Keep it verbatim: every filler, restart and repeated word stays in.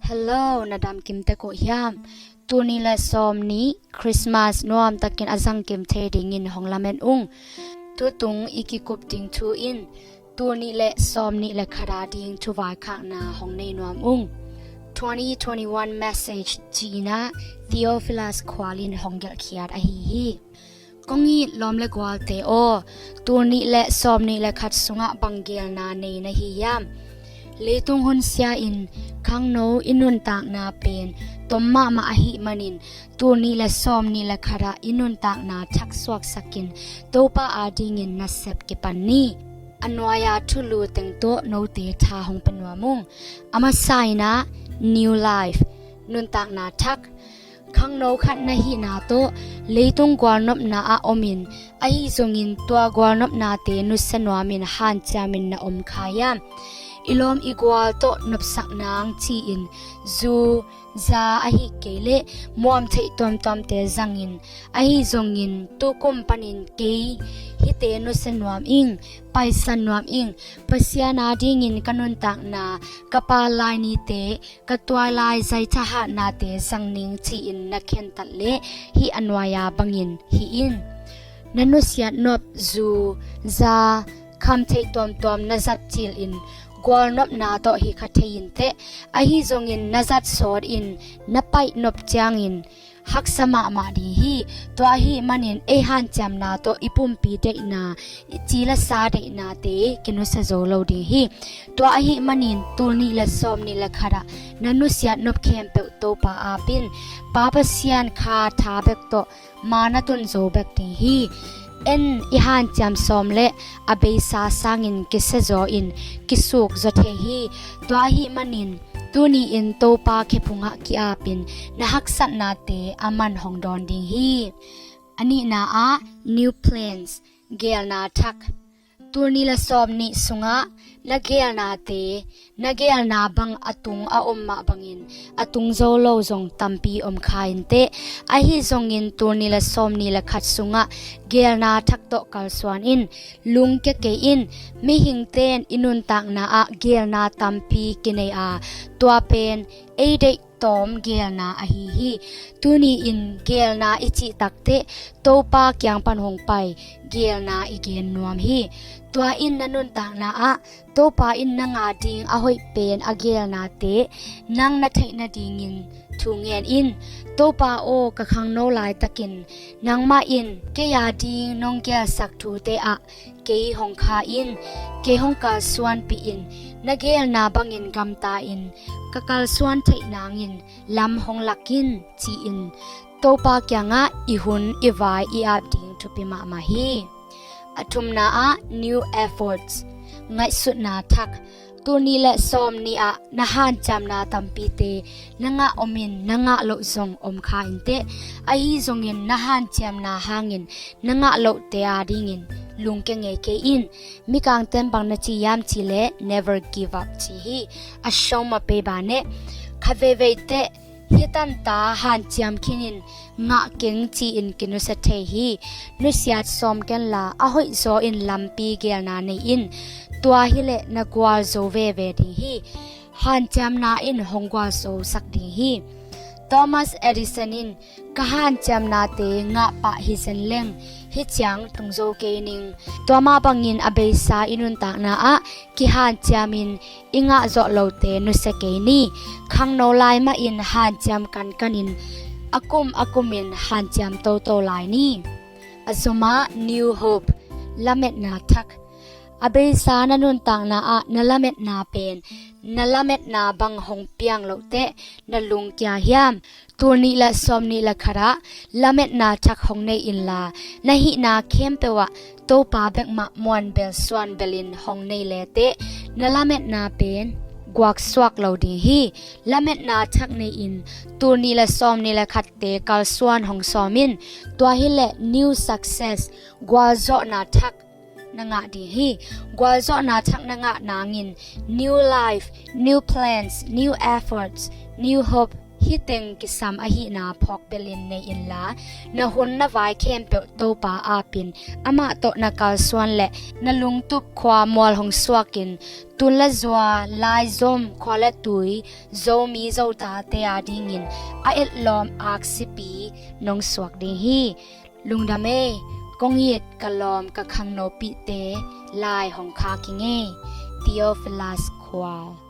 Hello, na dam kim tek uh hiam? Tul nih le sawm nih Christmas nuam takin a zang kim thei dingin hong lamen ung. Tutung i kikup ding thu in tul nih le sawm nih le khat a ding thu vaikhakna hong nei nuam ung. Twenty twenty-one message cih in ah Theophilus Khual in hong gelhkhiat ahi hi. Kong it lawm le gualte aw, tul nih le sawm nih le khat sungah bang geelna nei na hi hiam? Leitung hun sia in khangno i nuntakna pen tom mahmah ahih manin tul nih le sawm nih le khat ah i nuntakna thaksuaksakin Topa adingin nasep kipan ni. A nuai-a thulu teng tawh note tha hong pia nuam ung. A masa in ah new life, nuntakna thak. Khangno khat na hihna tawh leitung gualnopna ah omin, ahi zongin tua gualnopnate nusia nuamin hanciamin na om kha hiam? I lawm i gual tawh nopsak nang ci-in zu, za, ahih kei leh muam theih tuamtuamte zangin, ahi zongin tukum panin kei hihte nusia nuam ing, paisan nuam ing, Pasian adingin ka nuntakna, ka pal lai nite, ka tuailai zai thahatnate zang ning ci-in na khentat leh hih a nuai-a bangin hih in. Na nusiat nop zu, za, kham theih tuamtuam na zat cilin gualnopna tawh hi kha thei in teh, ahi zongin na zat sawt in na paih nop ciangin haksa mahmah ding hi. Tua ahih manin ei hanciamna tawh i pumpi deihna, i ci le sa deihnate kinusia zo lo ding hi. Tua ahih manin tul nih le sawm nih le khat ah na nusiat nop khempeuh Topa apin, Pa Pasian kha tha bek tawh ma na tun zo bek ding hi. En i hanciam sawm le a beisa sangin kisia zaw in kisuk zaw thei hi. Tua ahih manin tuni in Topa khephungah ki-apin na haksatnate a man hong dawn ding hi. A nihna ah new plans, geelna thak. Tul nih le sawm nih sungah na geelnate, na geelna bang a tung a om mah bangin a tung zo lo zong tampi om kha in teh, ahi zongin tul nih le sawm nih le khat sungah geelna thak tawh kalsuan in. Lungkia kei in. Mihingte in i nuntakna ah geelna tampi kinei a, tua pen ei deih tawm geelna ahi hi. Tuni in geelna i cih takteh Topa kiang pan hong pai geelna i gen nuam hi. Tua in na nuntakna ah Topa in nang ading a hoih pen a geelnate nang na theih nadingin thu ngen in. Topa aw, ka khangno laitakin nangmah in kei ading nong geelsak thute ah kei hong kha in, kei hong kalsuanpih in, na geelna bangin gamta in, ka kalsuan theih nangin lam hong lak in, ci-in Topa kiangah i hun i vai i ap ding thupi mahmah hi. A thumna ah new efforts, ngaihsutna thak. Tul nih le sawm nih ah na hanciamna tampite na ngah omin na ngah loh zong om kha in teh, ahi zongin na hanciamna hangin na ngah lohte adingin lungkia ngei kei in. Mikangte in bang na ci hiam cih leh never give up ci hi. A sawm a pei baneh khat veivei teh hih tanta hanciam khinin ngah keng ci-in kinusia thei hi. Nusiat sawm kenla a hoih zaw in lampi geelna nei in. Tua hileh na gualzo veve ding hi. Hanciamna in hong gualzosak ding hi. Thomas Edison in ka hanciamnate ngah pah hi zen leng hih ciang tung zo kei ning. Tua mah bangin a beisa i nuntakna ah kihanciamin i ngah zawh lote nusia kei ni. Khangno lai mahin hanciam kankanin a kum a kumin hanciam toto lai ni. A zomah new hope, lametna thak. A beisa na nuntakna ah na lametna pen na lametna bang hong piang loh teh na lungkia hiam? Tul nih le sawm nih le khat ah lametna thak hong nei inla, na hihna khempeuh ah Topa bek mah muanbel suanbelin hong nei leteh na lametna pen guaksuak lo ding hi. Lametna thak nei in tul nih le sawm nih le khatte kalsuan hong sawm in. Tua hileh new success, gualzawhna thak na ngah ding hi. Gualzawhna thak na ngah nangin new life, new plans, new efforts, new hope Hih teng kisam ahihna phawk belin nei inla, na hun na vai khempeuh Topa apin, amah tawh na kalsuan le na lungtup khua mual hong suakin, tun le zua, laizom, khua le tui, Zomi Zotate adingin a etlawm aksipi nong suak ding hi. Lungdam ei, kong it ka lawm ka khangnopihte lai hong khak ing ei. Theophilus Khual.